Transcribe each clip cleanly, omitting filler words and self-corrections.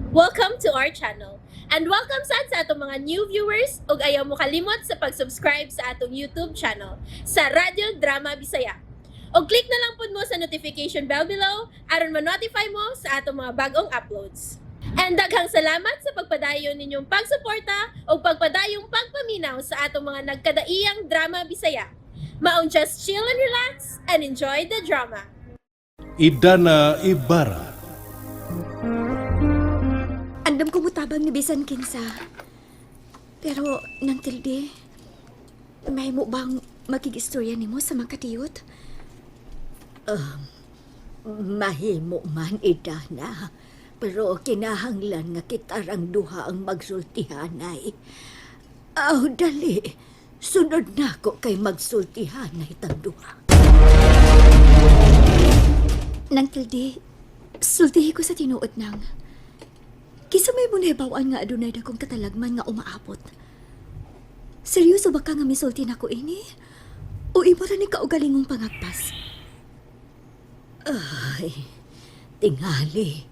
Welcome to our channel. And welcome sad sa atong mga new viewers ug ayaw mo kalimot sa pag-subscribe sa atong YouTube channel sa Radyo Drama Bisaya. Og click na lang pud mo sa notification bell below aron ma-notify mo sa atong mga bagong uploads. And daghang salamat sa pagpadayon ninyong pagsuporta ug pagpadayong pagpaminaw sa atong mga nagkadaiyang drama Bisaya. Maong just chill and relax and enjoy the drama. Idana Ibarra. Andam ko mutabang ni bisan kinsa. Pero nang tilde, may mo bang makigistorya nimo sa mga katiyot? Mahimo man, Idana. Pero kinahanglan nga kitarang duha ang magsultihanay. Aw, dali. Sunod na ko kay magsultihanay tang duha. Nang tilde, sultihi ko sa tinuod nang. Kisa may bunebawaan nga adunay dakong katalagman nga umaabot. Seryoso ba ka nga misulti nako ini? O imo ra ni kaugalingong pangagpas? Ay, tingali.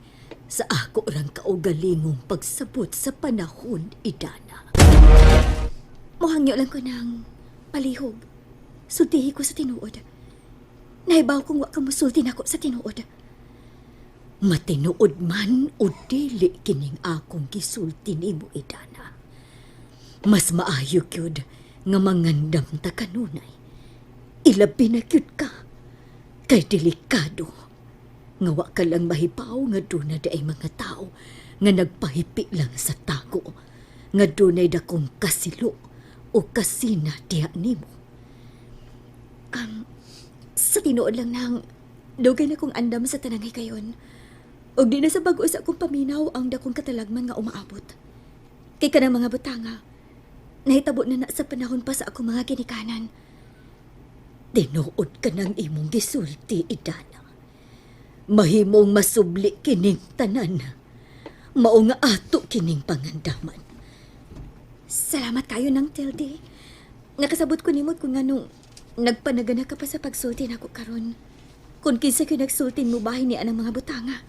Sa ako rang kaugalingong pagsabot sa panahon, Idana. Mohangyo lang ko ng palihog. Sultihi ko sa tinuod. Nahibaw kong wa ka musulti nako sa tinuod. Matinuod man o dili kining akong gisulti nimo, Idana. Mas maayo gyud nga mangandam ta kanunay. Ilabi na gyud ka. Kay delikado. Nga wa ka lang mahibaw nga duna ay mga tao nga nagpahipi lang sa tago. Nga dunay dakong kasilo o kasina diha nimo. Sa tinuod lang nang dugay na kong andam sa tanangay kayon. Ug di na sa bag-o sa akong paminaw ang dakong katalagman nga umaabot. Kay kanang mga butanga, nahitabo na na sa panahon pa sa akong mga ginikanan. Tinuod ka ng imong gisulti, Idana. Mahimong masubli kining tanan. Mao nga ato kining pangandaman. Salamat kayo ng Tilde. Nakasabot ko nimot kung anong nagpanagana ka pa sa pagsulti nako karon. Kung kinsa ko nagsultin mo bahin ni anang mga butanga.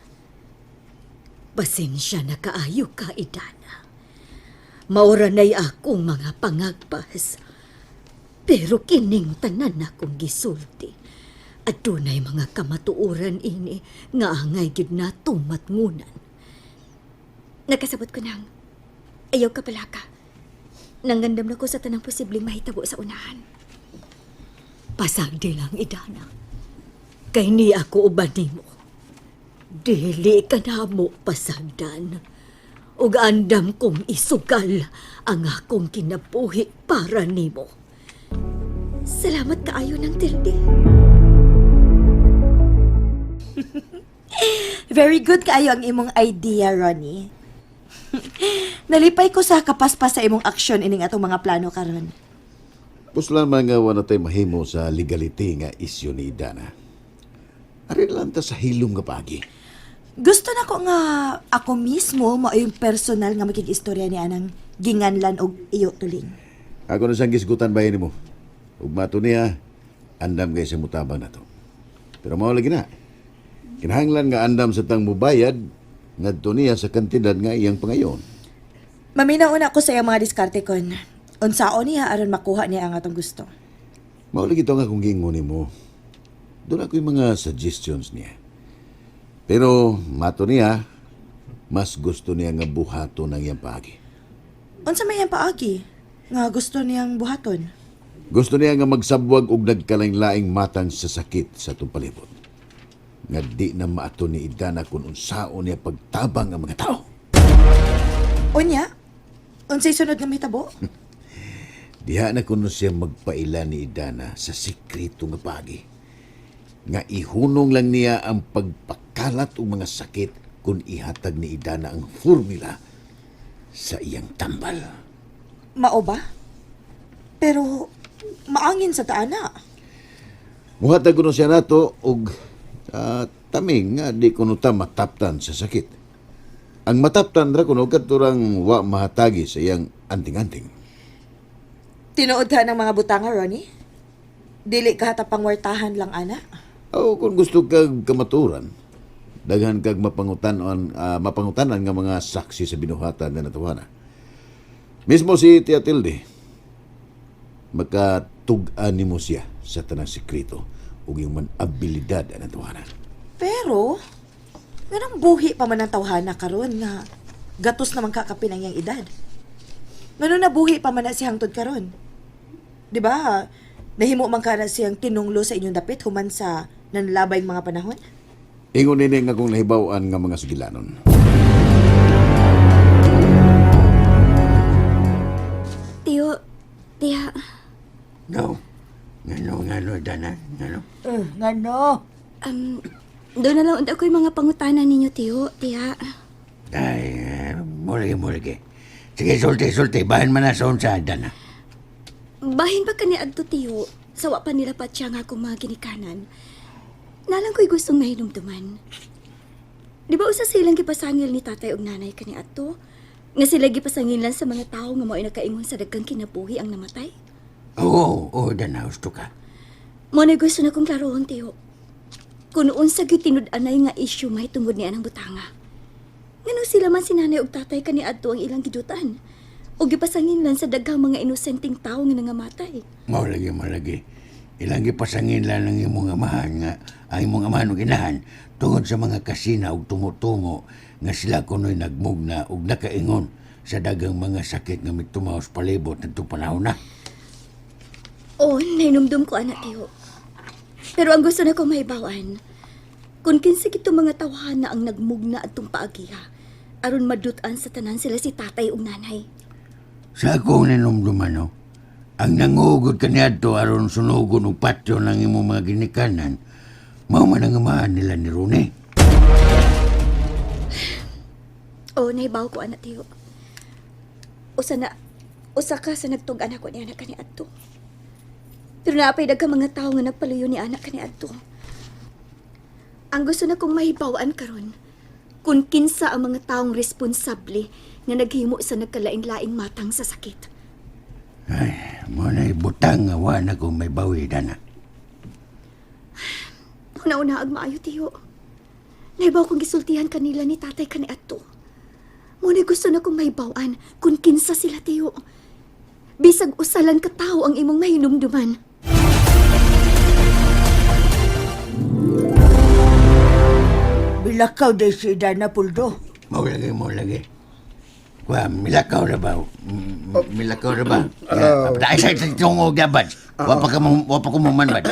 Pasensya na kaayo ka, Idana. Maura na'y akong mga pangagpas. Pero kining tanan akong gisulti. At dunay mga kamatuoran ini nga angay gid na tumatngunan. Nakasabot ko nang ayaw ka pala ka. Nangandam na ko sa tanang posibleng mahitabo sa unahan. Pasagdi lang, Idana. Kay ni ako uban nimo. Dili ka na mo pasagdan. Ug andam kong isugal ang akong kinabuhi para nimo. Salamat kaayo ng Tilde. Very good kaayo ang imong idea, Ronnie. Nalipay ko sa kapaspas sa imong aksyon ining atong mga plano karon. Puslan man nga wala tay mahimo sa legality nga isyu ni Idana. Ari lang ta sa hilom nga paagi. Gusto na ko nga ako mismo mao yung personal nga makig-istorya ni anang ginganlan og iyo tuling. Ako na siyang gisgutan bahin nimo. Ug mato niya, andam kay sa mutabang na to. Pero mao lagi na. Kinahanglan nga andam sa tang mubayad ngadto niya sa kantidad nga iyang pangayon. Maminaw una ko sa iyang mga diskarte kon. Unsaon niya aron makuha niya ang atong gusto. Mao lagi to nga kung giingon nimo. Doon ako yung mga suggestions niya. Pero mato niya, mas gusto niya nga buhaton ang iyang paagi. Unsa may iyang paagi nga gusto niyang buhaton? Gusto niya nga magsabwag og nagkalaing-laing matang sa sakit sa itong palibot. Nga di na maato ni Idana kung unsaon niya pagtabang ang mga tao. Unya, unsay sunod nga mahitabo? Diha na kuno siya magpaila ni Idana sa sikreto nga pagi. Nga ihunong lang niya ang pagpakalat og mga sakit kung ihatag ni Idana ang formula sa iyang tambal. Mao ba? Pero maangin sa taana. Muhatag kuno siya nato og taming nga di kuno ta mataptan sa sakit. Ang mataptan ra kuno kadturang wa mahatagi sa iyang anting-anting. Tinuod ka ng mga butanga, Ronnie? Dili ka tapang wartahan lang, ana. O kung gusto kag kamaturan, Daghan kag mapangutanan mapangutanan nga mga saksi sa binuhatan nga natuhana. Mismo si Tia Tilde, makatug-an nimo siya sa tanang sekreto ug yung man abilidad ang natuhana. Pero, nganong buhi pa man ang tawhana karon nga gatos naman kakapin ang iyang edad. Ngano nabuhi pa man na siya hangtod karon? Di ba? Nahimo man ka na siyang tinunglo sa inyong dapit human sa nanlabay mga panahon? Ingon nini nga kung nahibaw-an nga mga sugilanon. Tiyo, tiya, No. Ngano, ngano, Dana, ngano. Eh, ngano? doon na lang unta ko'y mga pangutana ninyo, tiyo, tiya. Ay, mulagi, mulagi. Sige, sulti, sulti. Bahan man na sa unsa, Dana. Bahin ba kani adto tiyo, sawa pa nila pa siya nga akong mga ginikanan. Nalang ko'y gustong nahinumduman. Di ba usa silang gipasangil ni tatay ug nanay kani adto? Nga sila gipasangilan sa mga tao nga mao'y nakaingon sa daghang kinabuhi ang namatay? Oo, oo, Dana, gusto ka. Mo na gusto na kong klarohon, tiyo. Kung unsa gyud tinud-anay nga issue may tungod ni anang butanga. Ngano sila man si nanay ug tatay kani adto ang ilang gidutan? O gipasanginlan sa daghang mga inosenteng tao nga nangamatay. Maulagi, maulagi. Ilang gipasangin lang ang imong amahan nga ang imong amahan ug inahan tungod sa mga kasina ug tungo-tungo nga sila kuno'y nagmugna ug nakaingon sa dagang mga sakit nga mitumaos palibot ngadtong panahon na. Oo, nainumdum ko anak tiyo. Pero ang gusto na ko mahibawan, kung kinsa kito mga tawhana ang nagmugna atong paagiha, aron madutan sa tanan sila si tatay ug nanay. Sa akong ninumduman, no, ang nangugot kaniadto aron sunugon og patyo ng imong mga ginikanan, mao man ang amahan nila ni Rune. Oo, nahibaw ko anak tiyo. Usa na, usa ka sa nagtug-an ako ni anak kani adto. Pero naapay dagka mga tao nga nagpaluyo ni anak kani adto. Ang gusto na kong mahibawan karon, kung kinsa ang mga taong responsable nga naghimo sa nagkalaing-laing matang sa sakit. Ay, mo na butang nga wa na kung may bawi dana. Una-una ag maayo tiyo. Naibaw kong gisultihan kanila ni tatay kani adto. Ngunit gusto na kong mahibawan kung kinsa sila tiyo. Bisag usalan ka tao ang imong mahinumduman. Bilakaw day si Idana, Puldo. Mao lagi, mao lagi. Kwa, milakaw na ba? Milakaw na ba? Ay, sa tungo gabad. Wa pa ka mo, wa pa ko mo man bad.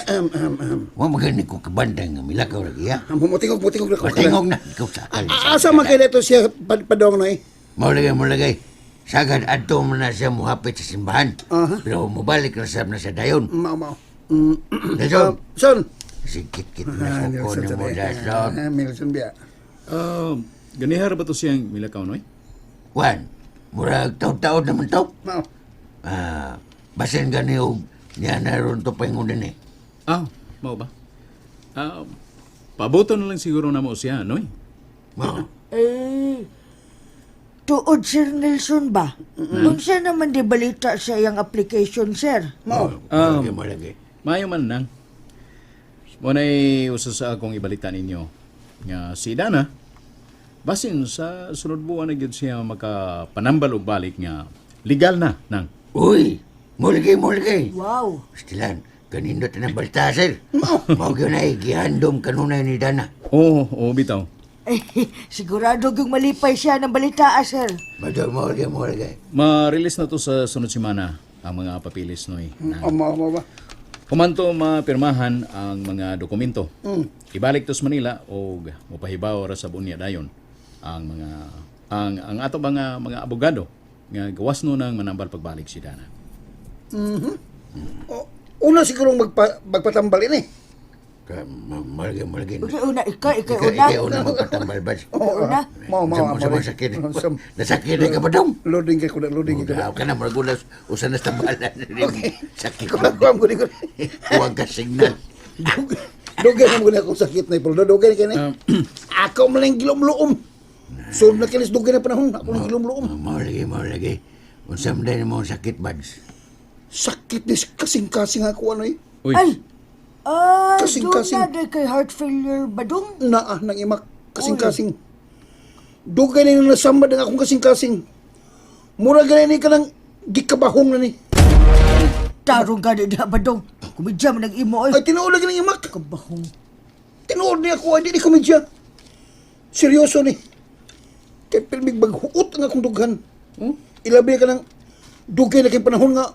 Wa magani ko kabandang nga milakaw lagi ya. Mutingog, mutingog na ko. Patingog na ikaw sa akal. Asa man kay neto siya padong na eh? Mao lagi, mao lagi. Sagad adto man na siya muhapit sa simbahan. Aha. Pero mubalik na siya na sa dayon. Mao, mao. Nelson, Son. sikit-kit na ko ni mo Nelson. Nelson biya. Ganihar ba to siyang milakaw, noy? Juan, murag taon-taon naman to. Mao. Ah, basin gani og niya na ron to paingon din eh. Ah, mao ba? Ah, pabuto na lang siguro na mo siya, noy. Mao. Eh, tuod Sir Nelson ba? Unsa naman di balita sa iyang application, sir? Mao. Mao lagi, mao lagi. Maayo man nang. Mo na'y usa sa akong ibalita ninyo nga si Dana basin sa sunod buwan na gyud siya makapanambal og balik nga legal na nang. Uy, mao lagi, mao lagi. Wow. Stilan, kanindot na balita, sir. Mao gyud na gihandom kanunay ni Dana. Oo, oo bitaw. Eh, sigurado yung malipay siya ng balita, sir. Mao mao lagi, mao lagi. Ma-release na to sa sunod semana ang mga papilis noy. Nang. Mao, mao ba? Humanto mapirmahan ang mga dokumento. Ibalik to sa Manila og mopahibaw ra sa bunya dayon ang mga ang ato mga abogado nga gawas no nang manambal pagbalik si Dana. O, una siguro magpatambal ini. Ka mao mao lagi, mao lagi. Ikaw una, ikaw, ikaw Ikaw, una. ikaw una magpatambal ba? Oo, Una. Mao, mao. Sa mga sakit. Nasakit na ka ba dong? Loading kay kuda, loading kay kuda. Ka na, maragulas, usan na sa tambalan. Okay. Sakit. Kuha ko ni ko. Huwag ka signal. Dugay na mo na akong sakit na ipuldo. Dugay na kini. Ako man lang gilom-luom. Sunod na kinis dugay na panahon. Ako lang gilom-luom. Mao lagi, mao lagi. Unsa man din mo ang sakit, buds? Sakit ni kasing-kasing ako ano eh. Uy, Ay! Ay, Kasing- doon kasing. na di kay heart failure ba dong? Naa nang imak. Kasing-kasing. Dugay na nang nasambad ang akong kasing-kasing. Mura gani ni ka nang gikabahong na ni. Tarong ka na badong. Kumidya man ang imo Ay, oy. tinuod lagi ng imak. Kabahong. Tinuod niya ako, ay di ni komedya. Seryoso ni. Kay pilmig maghuot ang akong dughan. Ilabi ka ng dugay na kay panahon nga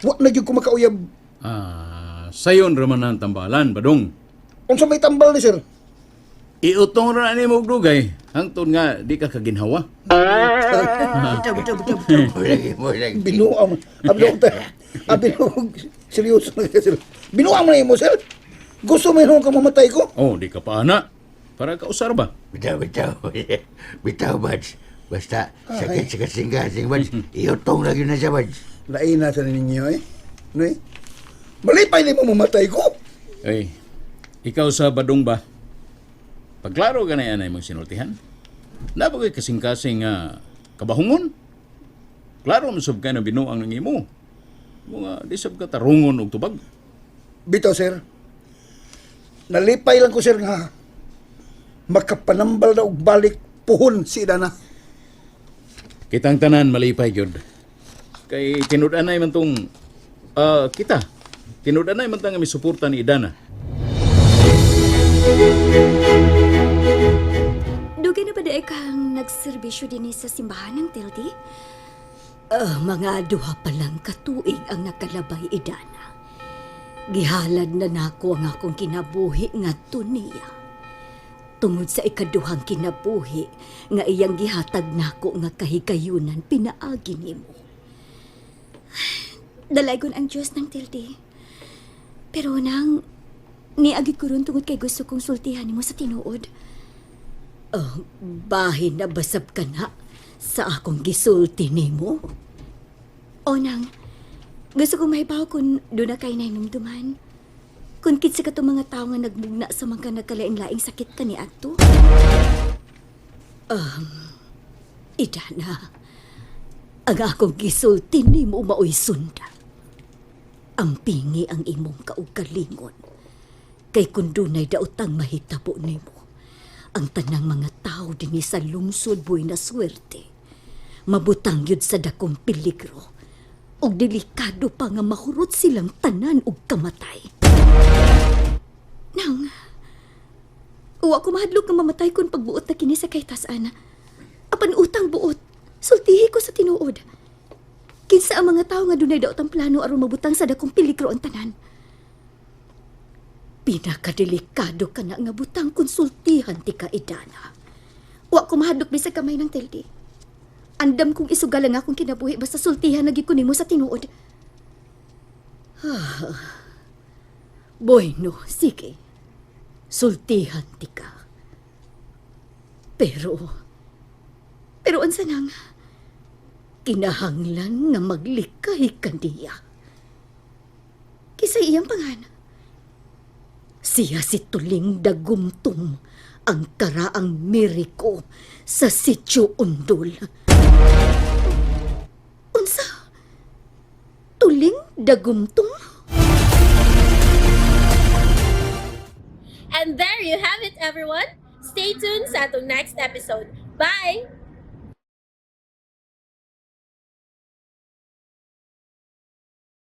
wa na gyud ko makauyab. Ah, sayon ra man ang tambalan, Badong. Unsa may tambal ni sir? Iutong ra ni mo og dugay hangtod nga di ka kaginhawa. Bitaw, bitaw, bitaw, bitaw. Mo lagi, mo lagi. Binuang man. Abi ta. Abi seryoso na kay sir. Binuang man imo sir. Gusto mo ka mamatay ko? Oh, di ka pa ana. Para kausar ba? Bitaw, bitaw. Bitaw, Bads. Basta, sakit sa kasing-kasing, Bads. Iutong lagi na siya, Bads. Lain na sa ninyo eh. No eh. Malipay ni mo mamatay ko. Ay, ikaw sa Badong ba? Pagklaro ka na yan ay mong sinultihan. Nabagoy kasing-kasing kabahungon. Klaro man sab ka na binuang ng imo. Mga di sab ka tarungon og tubag. Bitaw sir. Nalipay lang ko sir nga makapanambal na og balik puhon si Dana. Kitang tanan malipay gyud. Kay tinud-anay man tong kita. Tinud-anay man tang misuporta ni Idana. Dugay na ba di kang nagserbisyo din sa simbahan ng Tildi? Ah, mga duha pa lang katuig ang nakalabay idana. Gihalad na nako ang akong kinabuhi ngadto niya. Tungod sa ikaduhang kinabuhi nga iyang gihatag nako nga kahigayunan pinaagi nimo. Dalaygon ang Diyos ng Tildi. Pero nang, niagi ko ron tungod kay gusto kong sultihan nimo sa tinuod. Oh, bahin na basab ka na sa akong gisulti nimo. O nang, gusto kong mahibaw kung doon na kayo nainumduman. Kung kitsa ka mga tao nga nagmugna sa mga nagkalain-laing sakit ka ni Adto. Idana, ang akong gisulti nimo maoy sunda. Ang pingi ang imong kaugalingon. Kay kun dunay daotang mahitabo nimo, ang tanang mga tao dinhi sa lungsod buhay na swerte. Mabutang yun sa dakong peligro. Ug delikado pa nga mahurot silang tanan og kamatay. Nang, uwa ko mahadlok nga mamatay kung pagbuot na kini sa kay ana. Apan utang buot, sultihi ko sa tinuod. Kinsa ang mga tao nga dunay daotang plano aron mabutang sa dakong peligro ang tanan. Pinakadelikado ka na nga butang konsultihan ti ka idana. Wa ko mahadlok bisag kamay ng Tildi. Andam kong isugal ang akong kinabuhi basta sultihan na gyud ko nimo sa tinuod. Bueno, sige. Sultihan ti ka. Pero Pero unsa nang, kinahanglan nga maglikay ka niya. kisay iyang pangan. Siya si Tuling Dagumtum, ang karaang miriko sa Sitio Undol. Unsa? Tuling Dagumtum? And there you have it, everyone. Stay tuned sa atong next episode. Bye!